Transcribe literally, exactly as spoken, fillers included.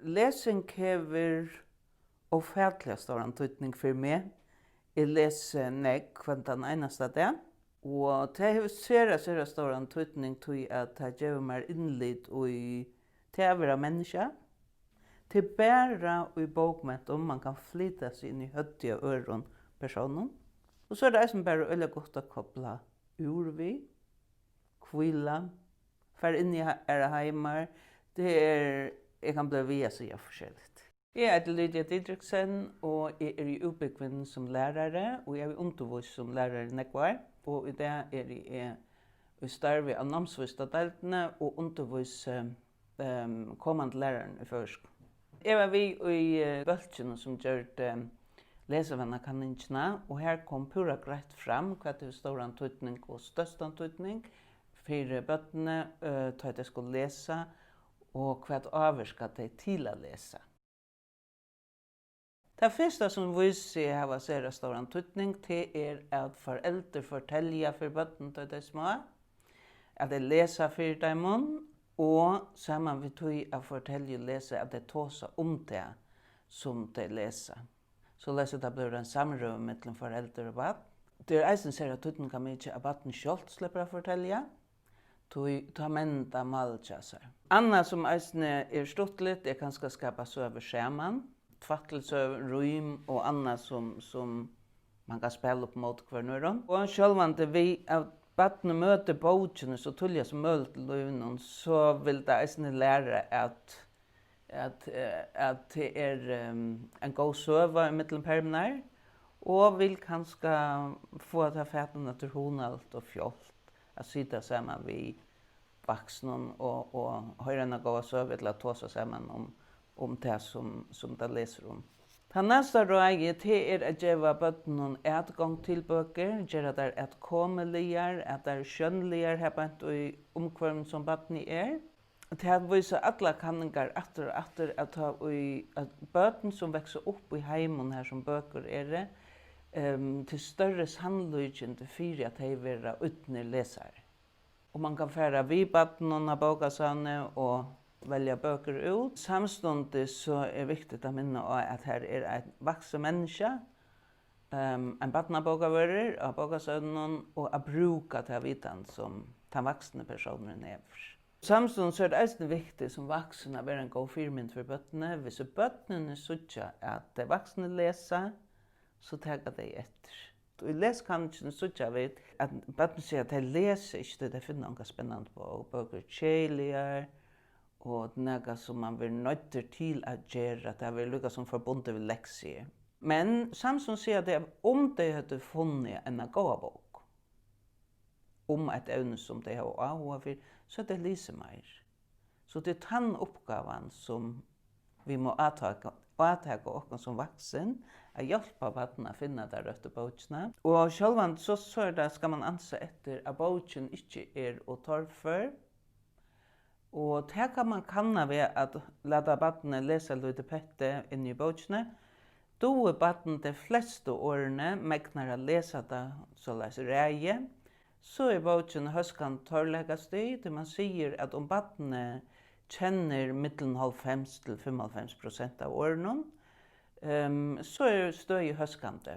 Lesing hevur ófatiliga stóran týdning fyri meg. Eg lesi nógv hvønn tann einasta dag, og tað hevur sera, sera stóran týdning, tí at tað gevur mær innlit í tað at vera menniskja. Tað er bara í bókmentum, mann kann flyta seg inn í høvdið á øðrum persónum. Og so er tað eisini bara øgiliga gott at kopla úr við, hvíla, fara inn í he-, aðrar heimar. Tað er, eg kann bliva við at siga forskelligt. Eg eiti Lydia Didriksen, og eg eri útbúgvin sum lærari, og eg havi undirvíst sum lærari í nógv ár, og í dag eri eg í starvi á námsvísindadeildini og undirvísi, ehm, komandi lærarum í føroyskum. Eg var við í, eh, bólkinum, sum gjørdi lesivanakanningina, og har kom púra greitt fram, hvat hevur stóran týdning og størstan týdning fyri børnini, eh, tá tey skulu lesa, og hvat ávirkar tey til at lesa. Tað fyrsta, sum vísir seg at hava sera stóran týdning, tað er, at foreldur fortelja fyri børnum, tá tey smá, at tey lesa fyri teimum, og saman við tí at fortelja og lesa, at tey tosa um tað, sum tey lesa. Soleiðis at tað blívur ein samrøða millum foreldur og barn. Tað er eisini sera týdningarmikið, at barnið sjálvt sleppur at fortelja, tí tá menn tað málið hjá sær. Annað, sum eisini er stuttligt, er kanska at skapa søgur saman, tvætlisøgur, rím og annað, sum, sum mann kann spæla upp móti hvørjum øðrum. Og sjálvandi við at barnið møtir bókini so tíðliga sum møguligt í lívinum, so vil tað eisini læra at at, eh, at tað er, ehm, ein góð søga ímillum permarnar, og vil kanska fáa tað fatin, at tað er hugnaligt og fjálgt at sita saman við vaksnum og, og hoyra eina góða søgu ella tosa saman um, um tað, sum, sum tað lesur um. Tað næsta ráðið, tað er at geva børnunum atgongd til bøkur, gera tær atkomiligar, at tær eru sjónligar har beint í umhvørvinum, sum barnið er. Tað vísa allar kanningar aftur og aftur, at tá ið, at børn, sum vaksa upp í heimum, har sum bøkur eru, ehm, til størri sannlíkindi fyri, at tey verða ídnir lesarar. Og mann kann fara við barninum á bókasavnið og velja bøkur út. Samstundis so er viktigt at minna á, at har er eitt vaksið menniskja, ehm, ein barnabókavørður á bókasavninum, og at brúka ta vitan, sum tann vaksni persónurin hevur. Samstundis er tað eisini viktigt sum vaksin at vera ein góð fyrimynd fyri børnini. Hvis børnini síggja, at tey vaksnu lesa, so taka tey eftir. Í lesikanningini síggja vit, at børn siga, at tey lesa ikki, tí tey finna onga spennandi bók. Bøkur eru keðiligar, og nakað, sum mann verður noyddur til at gera. Tað verður líka sum forbundið við lektiur. Men samstundis siga tey, at um tey høvdu funnið eina góða bók um eitt evni, sum tey hava áhuga fyri, so høvdu tey lisið meir. So tað er tann uppgávan, sum vit mugu átaka, átaka okkum sum vaksin, at hjálpa barninum at finna ta røttu bókina. Og sjálvandi so, so er tað, skal mann ansa eftir, at bókin ikki er ov torfør. Og tað kann mann kanna við at lata barnið lesa lítið petti inni í bókini. Dugir barnið tey flestu orðini, megnar at lesa tað soleiðis ræði, so er bókin hóskandi torleikastig, tí mann sigur, at um barnið kennir millum hálvfems til fimmoghálvfems prosent av orðunum, ehm, so er støðið hóskandi.